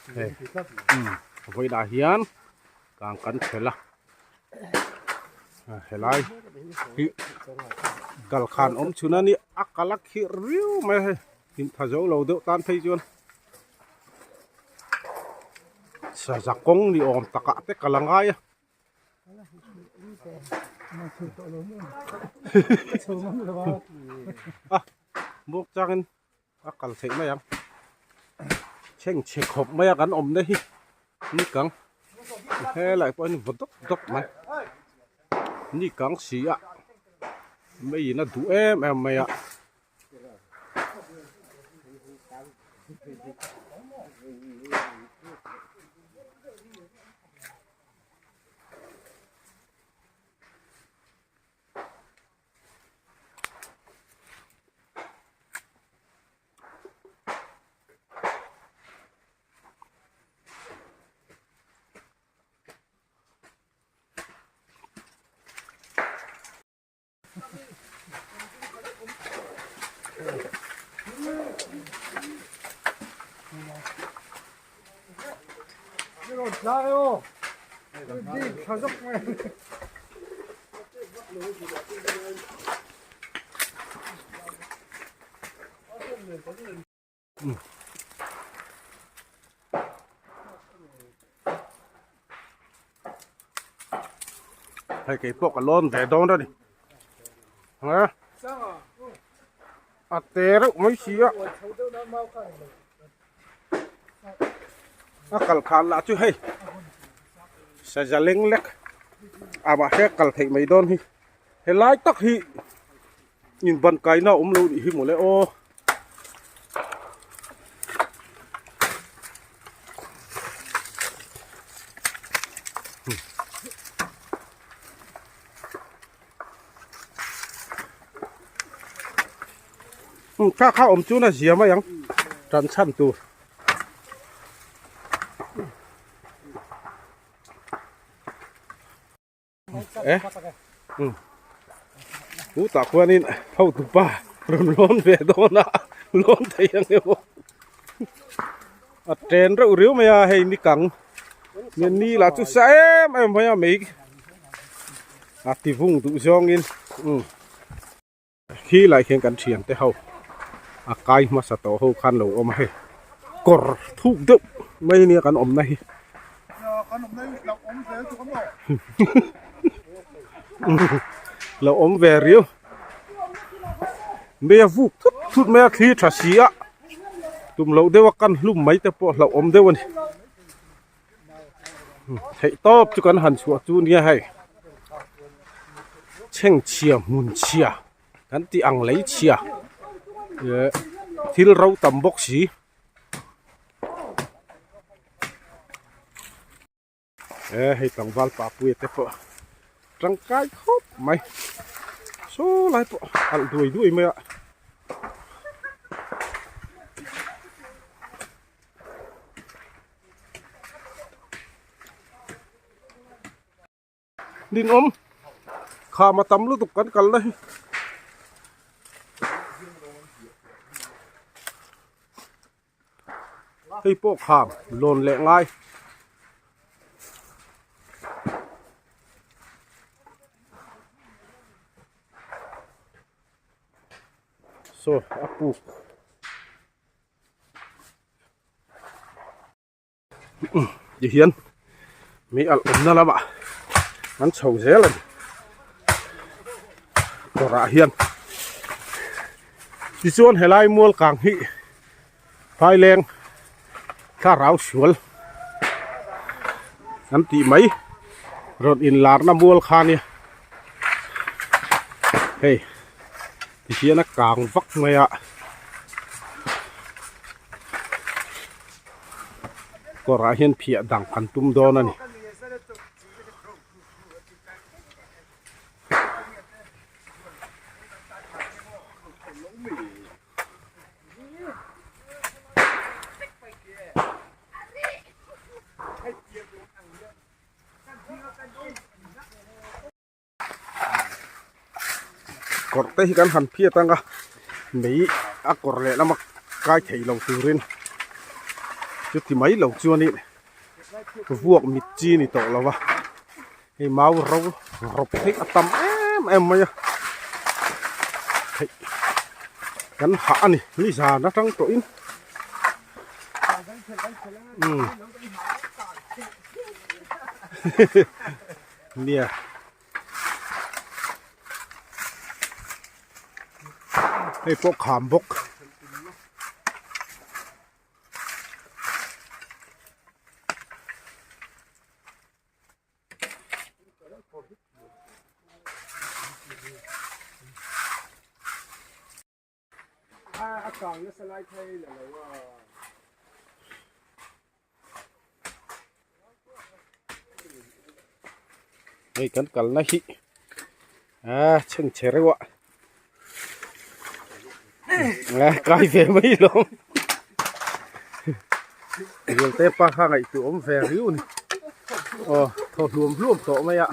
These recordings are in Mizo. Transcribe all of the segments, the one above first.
Hei vawiinah hian kang kan thelh a helai hi kal khan awm chhun a ni a kal a khirh riau mai a hei intha zo lo deuh tan phei chuan saza kawng ni awm takah te kal a ngai a. A buk changin a kal theih mai ang chhengchhe khawp mai a kan awmna hi ni kang helai pawh hian vaw dawp dawp mai ni kang si a meiin a duh em em mai a. Hei kei pawh ka lawn ve dawn a ni a a te reuh mai si a a kal khan lah chu hei saza leng lek a mahse kal theih mai dawn hi helai tak hi. Inban kaina a awm lo nih hi mawle aw. Kha kha awm chuan a zia mai ang tan chhan tur. Eh u tah khuanin hotupa rawn lawn ve dawn a lawn thei ang emaw a chen reuh riau mai a hei ni kang ni ni lah chu sa em em mai a mei a ti vung duh zawngin umm. Khi lai khian kan thian te ho a kai hmasa tawh ho khan lo awm a hei kawr thuk deuh mai ania kan awmna hi lo awm ve riau mai a vuk thut thut mai a thli tha si a tum loh deuh a kan hlum mai te pawh hlauhawm deuh a ni. Theih tawp chu kan han chhuah chu nia hei chhengchhia hmun chhia kan tih ang lei chhia eh thil ro tam bawk si. Eh hei tlangval papuia te pawh tangkai khawp mai saw lai pawh alh duai duai mai a. Ninawm kham a tam lutuk kan kal na hi. Hei pawh kham lawn leh ngai. Saw a puk. Ti hian mei alh awmna lamah an chho zel a ni kawrah hian tichuan helai mual kang hi phaileng thlarau sual an tih mai rawn inlarna mual kha ania hei. Tihian a kang vak mai a kawrah hian phiah dang kan tum dawn a ni. Kawr te hi kan han phiat ang a mei a kawr leh lama kai thei lo turin. Chuti mai lo chuanin vuak mit chi ni tawh lo va, hei mau ro rawp theih a tam em em mai a, theih kan hah a ni nizan atang tawhin umm nia. Hei pawh kham bawk. Hei kan kalna hi a chhengchhe reuh a a kai ve mai lawm Rialte pa kha ngaihtuah awm ve riu a ni aw thaw hluam hluam tawh mai a.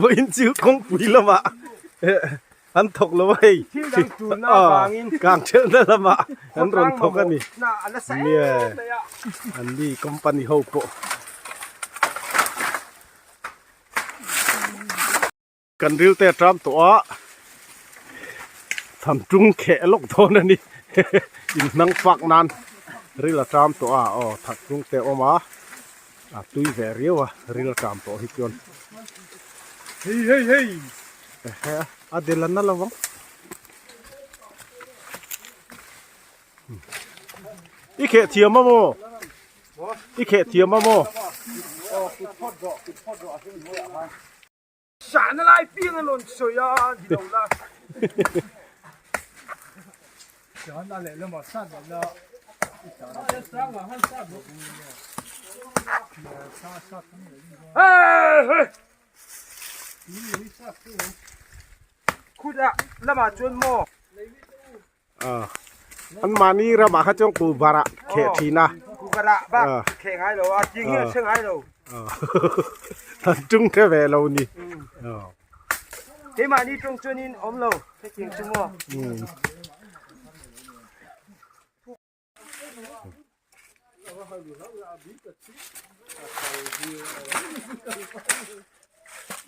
Vawiin chu kawngpui lamah an thawk lo a hei kang thelhna lamah an rawn thawk a ni nia an ni company ho pawh. Kan ril te a ṭam tawh a, tham tung kheh lawk dawn a ni inhnang fak nan ril a ṭam tawh a aw thak tung te a awm a, a tui ve riau a ril a ṭam tawh hi chuan hei hei hei a del a na lo ang i kheh thiam a maw i kheh thiam a maw. Sahna lai piang a rawn sawi a ni lo la. Sahna lehlamah sat loh la. Khutah lamah chuan maw. An mahni ramah kha chuan kuhvarah kheh thin a. Kuhvarah bak kheh ngai lo a, ting hi a chhe ngai lo. An tung hre ve lo ni. Keimahni tawng chuanin awm lo hetiang chu maw.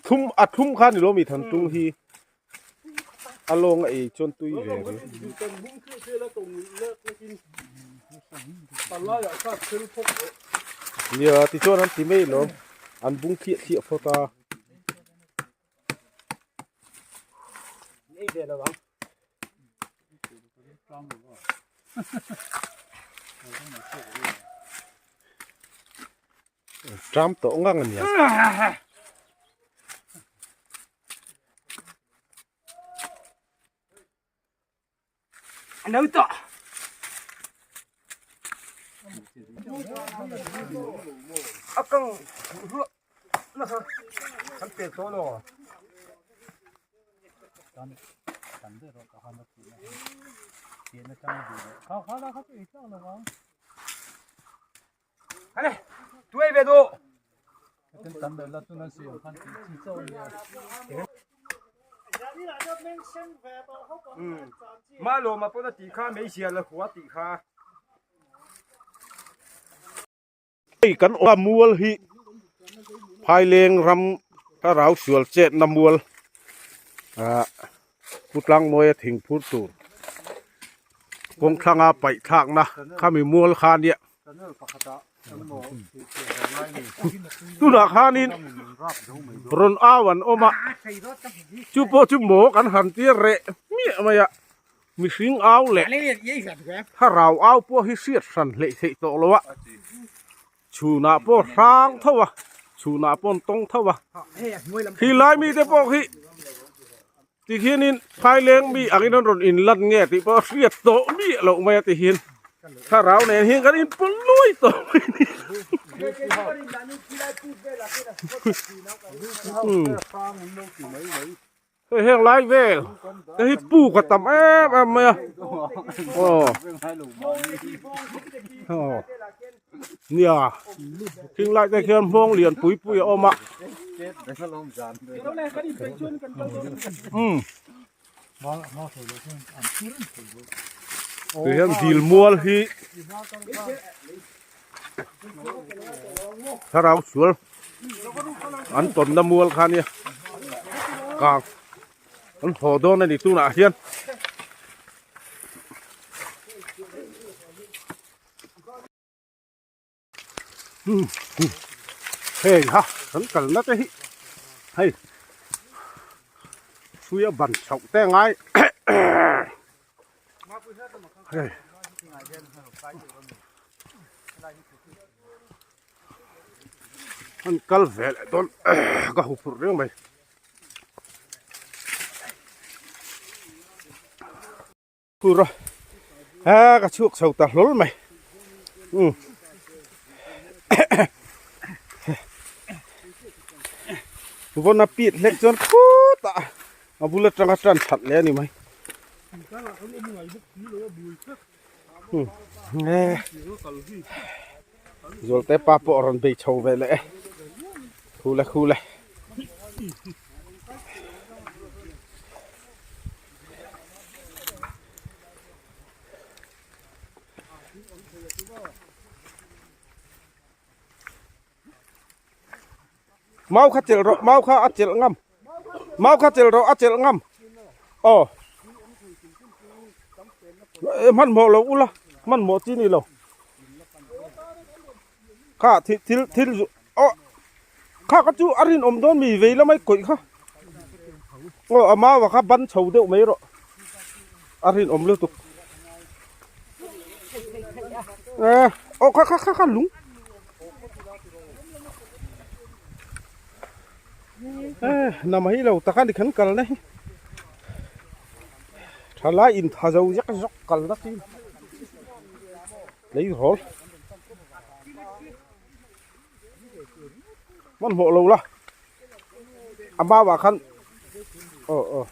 Thum a thum kha ni lo mi than tung hi a lawng a ei chuan tui ve ri. Nia tichuan an ti mai lo an bung thliah thliah phawt a. Tram tawh ngang a nia. No tawh. A kang ruah na kha kan pe tawh lo. Hale, tuai ve do. Ma lo ma pawh na tih kha meizia la hua tih kha. Hei kan awm a mual hi Phaileng ram thlarau sual chetna mual ah Pu Tlangmawia thingphur tur kawng thlanga paih thlakna khami mual kha nia tunah khanin rawn au an awm a chu pawh chu maw kan han tir reh hmiah mai a mihring au leh thlarau au pawh hi hriat hran hleih theih tawh lo a chhunah pawh hrang tho a chhunah pawh an tawng tho a khilai mite pawh khi. Tikhianin Phaileng mi angin an rawn inlan nge tih pawh a hriat tawh miah loh mai a tihian thlarau nen hian kan inpawlh luai tawh mai a ni. Hei heng lai vel te hi puk a tam em em mai a aw aw. Nia khing lai te khian hmawng lian pui pui a awm a. Umm. Ti hian dil mual hi thlarau sual an tawnna mual kha ania kang an haw dawn a ni tunah hian. Hei ha kan kalna te hi hei hrui a ban chhoh te ngai hei an kal ve leh dawn ka hu phurh reng mai. Tur a a ka chhuak chho ta hlawl mai umm vawn a pit hlek chuan khutah a bul atanga tan that leh a ni mai umm e Zualte pa pawh a rawn bei chho ve leh e khule khule. Mau kha chelh rawh mau kha a chelh ngam mau kha chelh rawh a chelh ngam aw hmanhmawh lo ula hmanhmawh chi ni lo kha thil thil thil aw kha kha chu a rinawm dawn mi vei lamai kawih kha aw a mau a kha ban chho deuh mai rawh a rinawm lutuk aw kha kha kha kha lung na mai lo tak a ni khan kal na hi thalai in tha zo zek zawk kal na chi Tleirawl hmanhmawh lo la a mau ah khan aw aw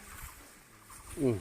umm.